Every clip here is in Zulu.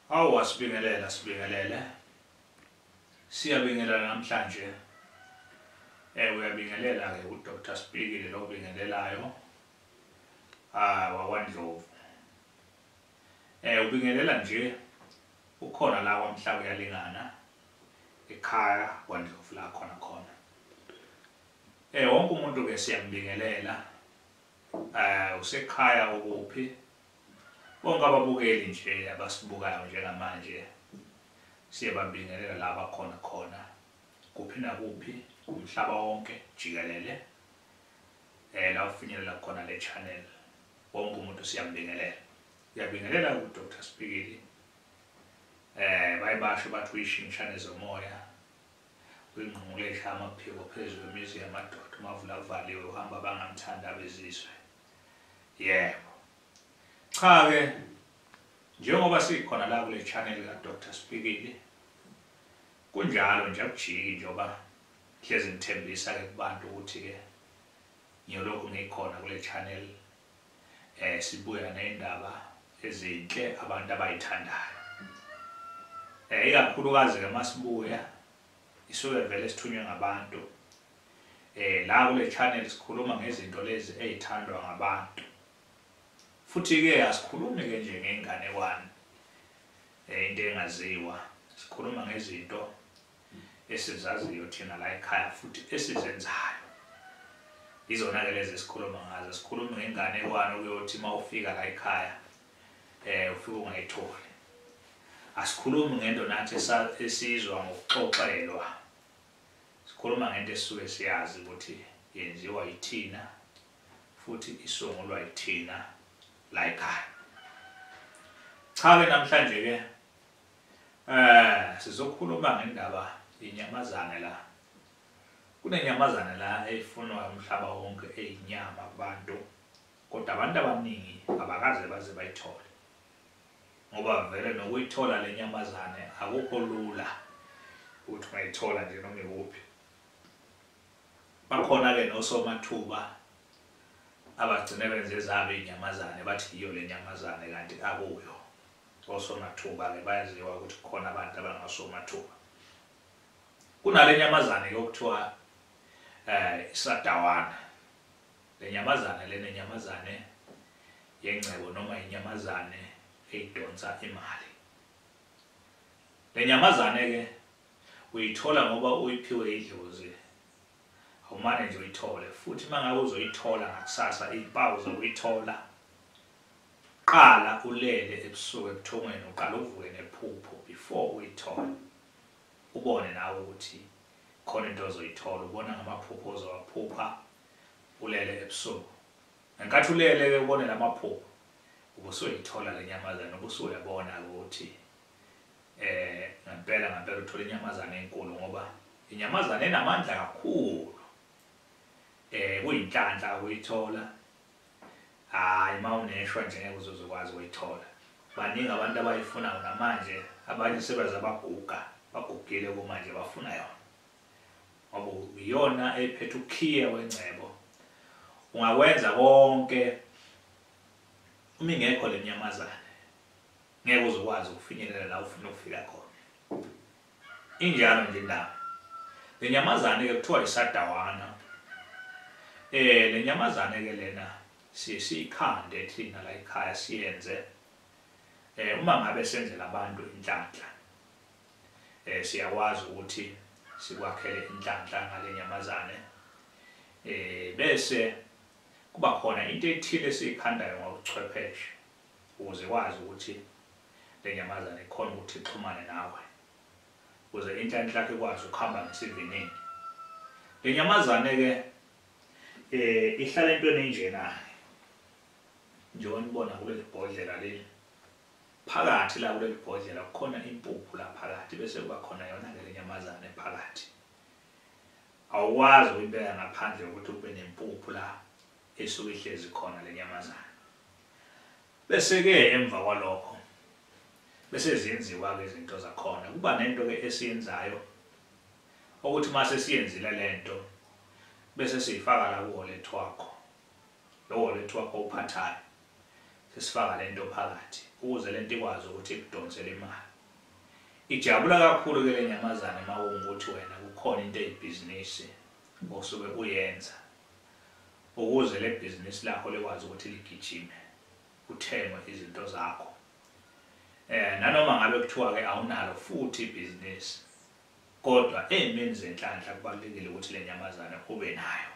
Hawu, asibingelela, sibingelele. Siyabingelela namhlanje. Uyabingelela ke uDr Spikili lo obingelelayo. WakwaNdlovu. Ubingelela nje ukhona la kwaMhlaba uyalingana ekhaya kwaNdlovu la khona khona. Wonke umuntu ke siyambingelela. Usekhaya ukuphi? Bonke ababukeli nje abasibukayo njengamanje siyababingelela la bakhona khona kuphi nakuphi umhlaba wonke jikelele, la ufinyelela khona le channel, wonke umuntu siyambingelela. Uyabingelela uDr Spikili. Bayibasho bathi uyishingishane zomoya, uyingqungqulesha amaphiko phezu kwemizi yamadoda, umavula avaliwe, uhamba bangamthanda abezizwe. Yebo. Cha ke, njengoba sikhona la kule channel ka Dr Spikili, kunjalo nje akujiki, njengoba hlezi ngithembisa ke kubantu ukuthi ke ngiyolokhu ngikhona kule channel, sibuya nendaba ezinhle abantu abayithandayo. Ikakhulukazi ke masibuya isuke vele sithunywe ngabantu. La kule channel sikhuluma ngezinto lezi ezithandwa ngabantu. Futhi ke asikhulumi ke nje ngenganekwane, into engaziwa. Sikhuluma ngezinto esizaziyo thina la ekhaya futhi esizenzayo. Izona ke lezi esikhuluma ngazo. Sikhuluma ngenganekwane okuyothi mawufika la ekhaya ufike ungayitholi. Asikhulumi ngento nathi esizwa ngokuxoxelwa. Sikhuluma ngento esisuke siyazi ukuthi yenziwa yithina futhi isungulwa yithina la ekhaya. Cha ke namhlanje ke sizokhuluma ngendaba yenyamazane la. Kunenyamazane la efunwa umhlaba wonke, eyinyama kubantu, kodwa abantu abaningi abakaze baze bayithole, ngoba vele nokuyithola le nyamazane akukho lula ukuthi ungayithola nje noma ikuphi. Bakhona ke nosomathuba abagcine benze ezabo inyamazane, bathi yiyo le nyamazane kanti akuyo. Osomathuba ke bayaziwa ukuthi kukhona abantu abangasomathuba. Kunale nyamazane ke okuthiwa isadawana. Le nyamazane lena inyamazane yengcebo noma inyamazane eyidonsa imali. Le nyamazane ke uyithola ngoba uyiphiwe idlozi. Awumane nje uyithole, futhi mangabe uzoyithola ngakusasa izimpawu zokuyithola, qala ulele ebusuku ebuthongweni, uqala uvuke nephupho before uyithole, ubone nawe ukuthi khona into ozoyithola. Ubona ngamaphupho ozowaphupha ulele ebusuku. Ngenkathi ulele ke ubone lamaphupho, ubusuyithola le nyamazane, ubusuyabona ukuthi ngempela ngempela uthola inyamazane enkulu, ngoba inyamazane enamandla kakhulu. Kuyinhlanhla ukuyithola. Hayi, mawuneshwa nje ngeke uzokwazi ukuyithola. Baningi abantu abayifunayo namanje, abanye sebaze baguga, bagugile kumanje bafuna yona, ngoba iyona ephethe ukhiye wengcebo. Ungakwenza konke uma ingekho le nyamazane, ngeke uzokwazi ukufinyelela la ufuna ukufika khona. Injalo nje indaba. Le nyamazane ke kuthiwa isadawana. Le nyamazane ke lena siye siyikhande thina la ekhaya, siyenze uma ngabe senzela abantu inhlanhla. Siyakwazi ukuthi sikwakhele inhlanhla ngale nyamazane. Bese kuba khona into ethile esiyikhandayo ngobuchwepheshe ukuze kwazi ukuthi le nyamazane ikhona ukuthi ixhumane nawe, ukuze inhlanhla yakho ikwazi ukuhamba ngesivinini. Le nyamazane ke ihlala entweni enjena njengoba nibona kuleli bhodlela leli. Phakathi la kuleli bhodlela kukhona impuphu la phakathi, bese kuba khona yona ke le nyamazane phakathi. Awukwazi ukuyibeka ngaphandle ukuthi kube nempuphu la esuke ihlezi khona le nyamazane. Bese ke emva kwalokho bese ziyenziwa ke izinto zakhona. Kuba nento ke esiyenzayo ukuthi mase siyenzile lento bese siyifaka la kuwallet wakho, lo wallet wakho uphathayo. Sesifaka lento phakathi ukuze lento ikwazi ukuthi ikudonsele imali. Ijabula kakhulu ke le nyamazane uma kungukuthi wena kukhona into eyibhizinisi osuke uyenza, ukuze le bhizinisi lakho likwazi ukuthi ligijime, kuthengwe izinto zakho. Nanoma ngabe kuthiwa ke awunalo futhi ibhizinisi, kodwa ey'meni zenhlanhla kubalulekile ukuthi le nyamazane ube nayo,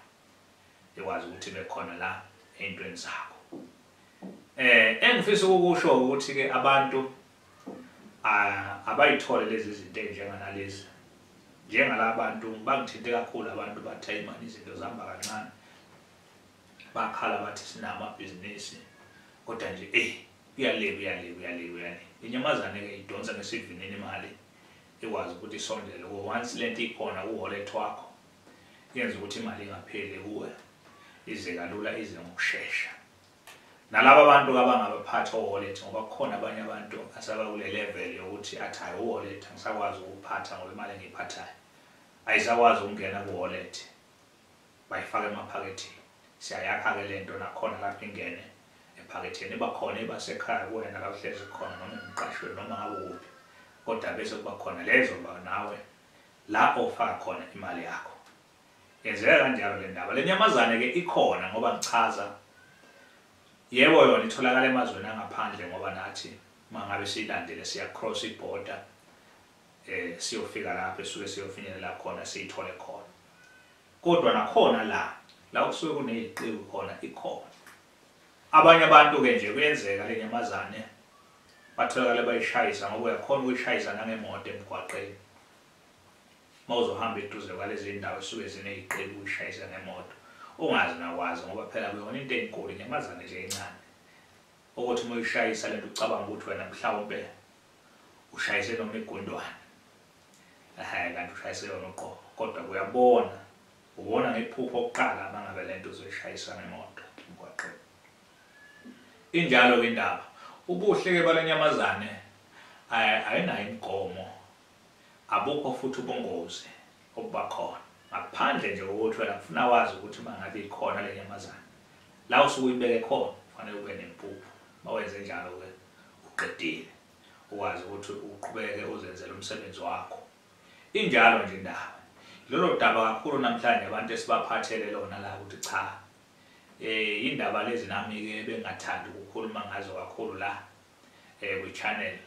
ikwazi ukuthi ibe khona la ey'ntweni zakho. Engifisa ukukusho ukuthi ke abantu abayithole lezi zinto ezinjenganalezi, njengalabantu bangithinte kakhulu. Abantu bathe imali izinto zihamba kancane, bakhala bathi sinamabhizinisi kodwa nje kuyale kuyale kuyale kuyale. Inyamazane ke idonsa ngesivinini imali, ikwazi ukuthi isondele kuwe. Once lento ikhona ku-wallet wakho, yenza ukuthi imali ingapheli kuwe, ize kalula, ize ngokushesha. Nalaba abantu abangabaphatha o-wallet, ngoba kukhona abanye abantu asabakule level yokuthi athi hayi u-wallet angisakwazi ukuphatha ngoba imali engiyiphathayo ayisakwazi ukungena ku-wallet, bayifaka emaphaketheni. Siyayakha-ke lento nakhona lapho ingene ephaketheni, iba khona ibasekhaya kuwena la uhlezi khona, noma emqashweni, noma ngabe kuphi, kodwa bese kuba khona lezo ba nawe la ofaka khona imali yakho. Yenzeka kanjalo le ndaba. Le nyamazane-ke ikhona ngoba ngichaza, yebo yona itholakala emazweni angaphandle, ngoba nathi uma ngabe siyilandele siya cross ibhoda, siyofika lapho esuke siyofinyelela khona, siyithole khona. Kodwa nakhona la kusuke kuneziqiwi khona ikhona. Abanye abantu-ke nje kuyenzeka le nyamazane batholakale bayishayisa, ngoba uyakhona ukuyishayisa nangemoto emgwaqeni. Uma uzohamba eduze kwalezi ndawo esuke zineziqiwi uyishayisa ngemoto, ungazi nakwazi, ngoba phela kuyona into enkulu, inyamazane nje encane, ukuthi uma uyishayisa lento ucabanga ukuthi wena mhlawumbe ushayise noma igundwane, kanti ushayise yona uqobo. Kodwa uyabona, ubona ngephupho oqala uma ngabe lento uzoyishayisa ngemoto emgwaqeni. Injalo-ke indaba. Ubuhle-ke bale nyamazane ayinayo imigomo, abukho futhi ubungozi obubakhona, ngaphandle nje kokuthi wena kufuna wazi ukuthi uma ngabe ikhona le nyamazane la usuke uyibeke khona kufanele ube nempuphu. Uma wenze njalo-ke uqedile, ukwazi ukuthi uqhubeke uzenzele umsebenzi wakho. Injalo nje indaba. Lolo daba kakhulu namhlanje abantu esibaphathele lona la ukuthi cha, indaba lezi nami-ke bengingathandi ukukhuluma ngazo kakhulu la kwi-channel.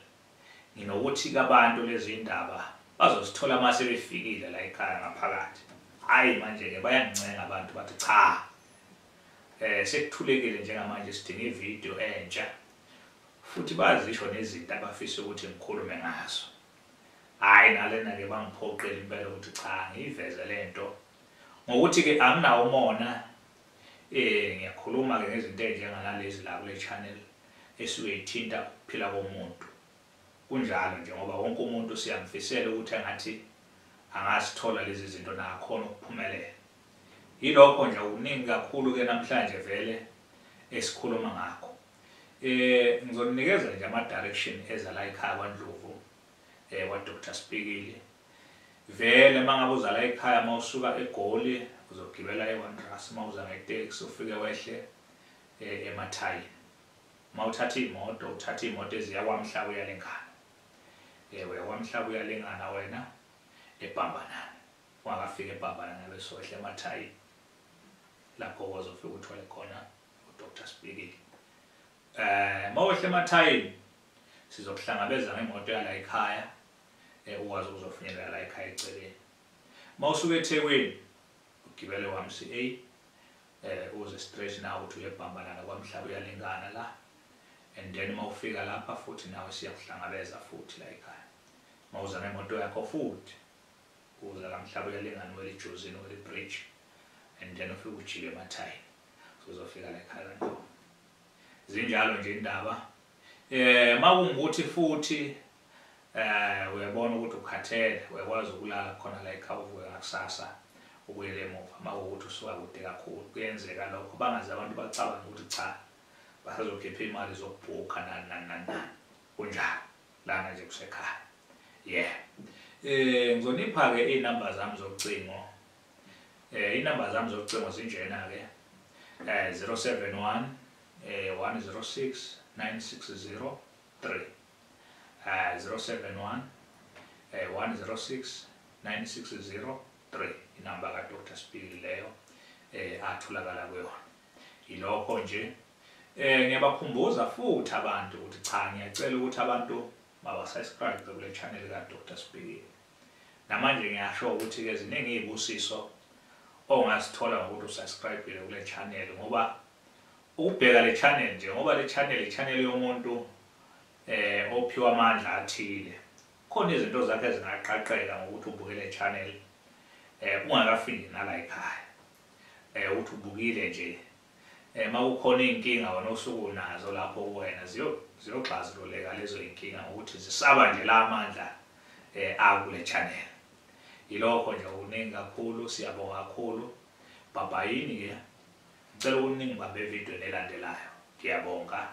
Nginokuthi-ke abantu lezi indaba bazosithola uma sebefikile la ekhaya ngaphakathi. Hhayi manje-ke bayangincenga abantu bathi cha, sekuthulekile njengamanje, sidinga ividiyo entsha, futhi bazisho nezinto abafisa ukuthi ngikhulume ngazo. Hhayi nalena-ke bangiphoqile impela ukuthi cha ngiyiveze lento, ngokuthi-ke anginawo umona. Ngiyakhuluma-ke ngezinto ey'njenganalezi la kule channel esuke ithinta ukuphila komuntu. Kunjalo nje ngoba wonke umuntu siyamfisela ukuthi engathi angasithola lezi zinto nakhona ukuphumelela. Yilokho nje okuningi kakhulu-ke namhlanje vele esikhuluma ngakho. Ngizonikeza nje ama-direction eza la ekhaya kwaNdlovu, kwa-Dr Spikili. Vele uma ngabe uza la ekhaya, uma usuka eGoli uzogibela eWanderers, uma uza ngeteksi ufike wehle emathayini. Uma uthatha imoto, uthatha imoto eziya kwaMhlaba uyalingana. Uya kwaMhlaba uyalingana wena eBhambanana. Ungakafika eBhambanana bese wehle emathayini, lapho ozofika uthole khona uDr Spikili. Uma wehle emathayini sizokuhlangabeza ngemoto yala ekhaya, ukwazi ukuzofinyelela la ekhaya eceleni. Uma usuka eThekwini ugibele kwa-MCA, uze straight nawe uthi uye eBhambanana kwaMhlaba uyalingana la, and then uma ufika lapha futhi nawe siyakuhlangabeza futhi la ekhaya. Uma uza ngemoto yakho futhi uza kaMhlaba uyalingana, uwele eJozini, uwele bridge, and then ufike ujike emathayini, uzofika la ekhaya kaNdlovu. Zinjalo nje indaba. Makungukuthi futhi uyabona ukuthi ukhathele, uyakwazi ukulala khona la ekhaya uvuke ngakusasa ubuyele emuva. Makuwukuthi usuka kude kakhulu, kuyenzeka lokho, bangaze abantu bacabange ukuthi cha basazokhipha imali zokubhukha nani nani nani nani. Kunjalo lana nje kusekhaya. Yeah. Ngizonipha-ke iy'namba zami zocingo. Iy'namba zami zocingo zinjena-ke, 071 106 960 3. 071 106 960 3 inamba ka Dr. Spikili leyo atholakala kuyona. Ilokho nje ngiyabakhumbuza futhi abantu ukuthi cha, ngiyacela ukuthi abantu mabasubscribe kule channel ka Dr. Spikili. Namanje ngiyasho ukuthi ke ziningi izibusiso ongasithola ngokuthi usubscribe kule channel, ngoba ukubheka le channel nje, ngoba le channel i-channel yomuntu ophiwa amandla athile, khona izinto zakhe ezingaqaqeka ngokuthi ubuke le channel ungakafiki nala ekhaya, uthi ubukile nje, makukhona inkinga wena osuke unazo lapho kuwena ziyoxazululeka lezo inkinga ngokuthi zisaba nje la amandla akule channel. Yilokho nje, kuningi kakhulu, siyabonga kakhulu. Bhabhayini ke, ngicela ukuthi ningibambe evidweni elandelayo. Ngiyabonga.